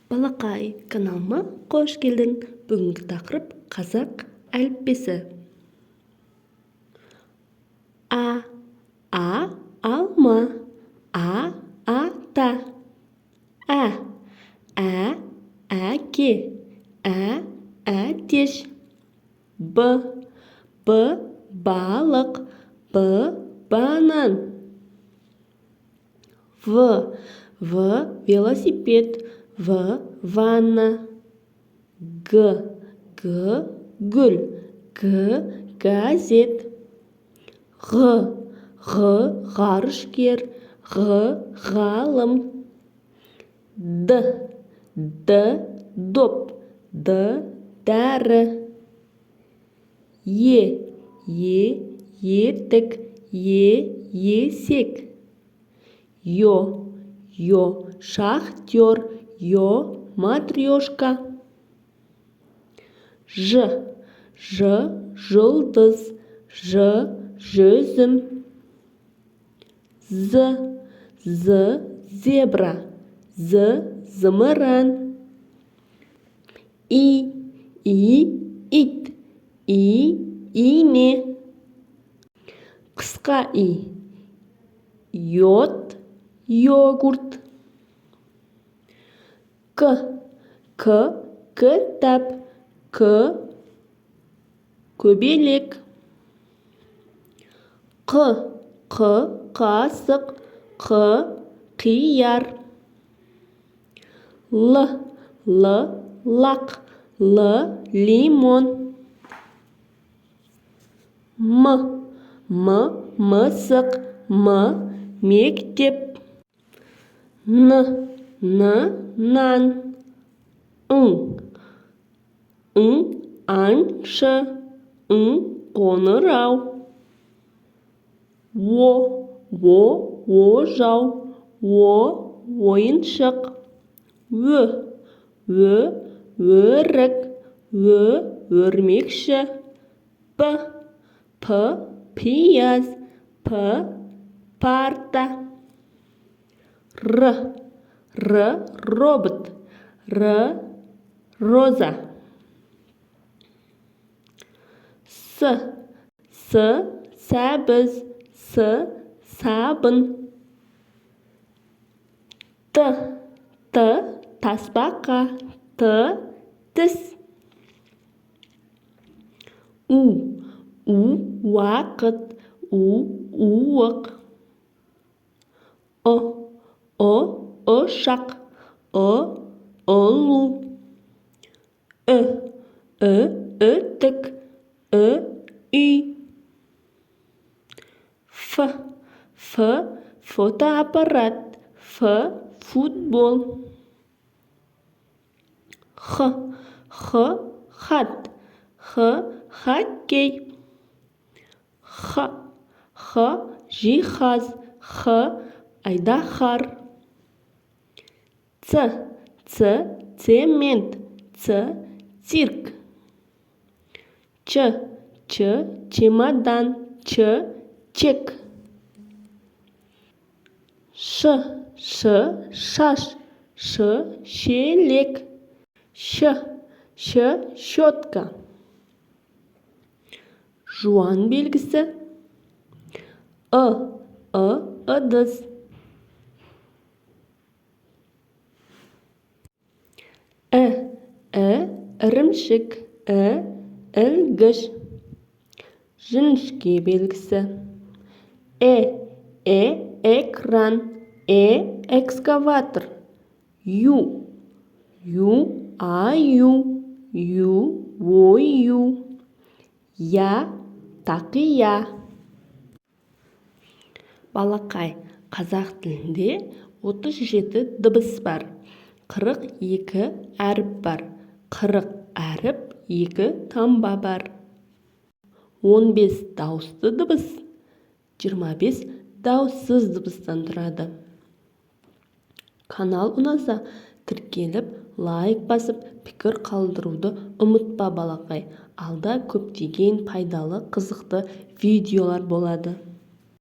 Балақай, каналыма қош келдің! Бүгінгі тақырып: қазақ әліппесі. А, а, алма, а, ата. Ә, ә, әке, ә, әтеш. Б, б, балық, б, банан. В, в, велосипед, в, ванна. Г, г, гүл, г, газет. Ғ, ғ, ғарышкер, ғ, ғалым. Д, д, доп, д, дәрі. Е, е, етік, е, есек. Ё, ё, шахтер, ё, матрешка. Ж, ж, жұлдыз, ж, жүзім. З, з, зебра, з, зымыран. И, и, ит, и, ине. Қысқа и: йод, йогурт. К, к, кітап, к, көбелек. Қ, қ, қасық, қ, қияр. Л, л, лақ, л, лимон. М, м, мысық, м, мектеп. Н, н, нан. Ң, ң, аңшы, ң, қоңырау. О, о, ожау, о, ойыншық. Ө, ө, өрік, ө, өрмекші. П, п, пияз, п, парта. Р, р, робот, р, роза. С, с, сәбіз, с, сабын. Т, т, тасбақа, т, тіс. У, у, уақыт, у, уық. Ұ, ұ, ұшақ, ұ, ұлу. Ү, ү, үтік, ү, үй. Ф, ф, фотоаппарат, ф, футбол. Х, х, хат, х, хоккей. Х, х, жиһаз, х, айдаһар. Ц, ц, цемент, ц, цирк. Ч, ч, чемодан, ч, чек. Ш, ш, шаш, ш, шелек. Щ, щ, щетка. Жуан белгісі. Ы, ы, ыдыс. І, і, ірімшік, і, ілгіш. Жіңішке белгісі. Э, э, экран, э, экскаватор. Ю, ю, аю, ю, ою. Я, тақия. Балақай, қазақ тілінде 37 дыбыс бар, 42 әріп бар, 40 әріп, екі таңба бар. 15 дауысты дыбыс, 25 дауыссыз дыбыстан тұрады. Канал ұнаса, тіркеліп, лайк басып, пікір қалдыруды ұмытпа, балақай. Алда көптеген пайдалы, қызықты видеолар болады.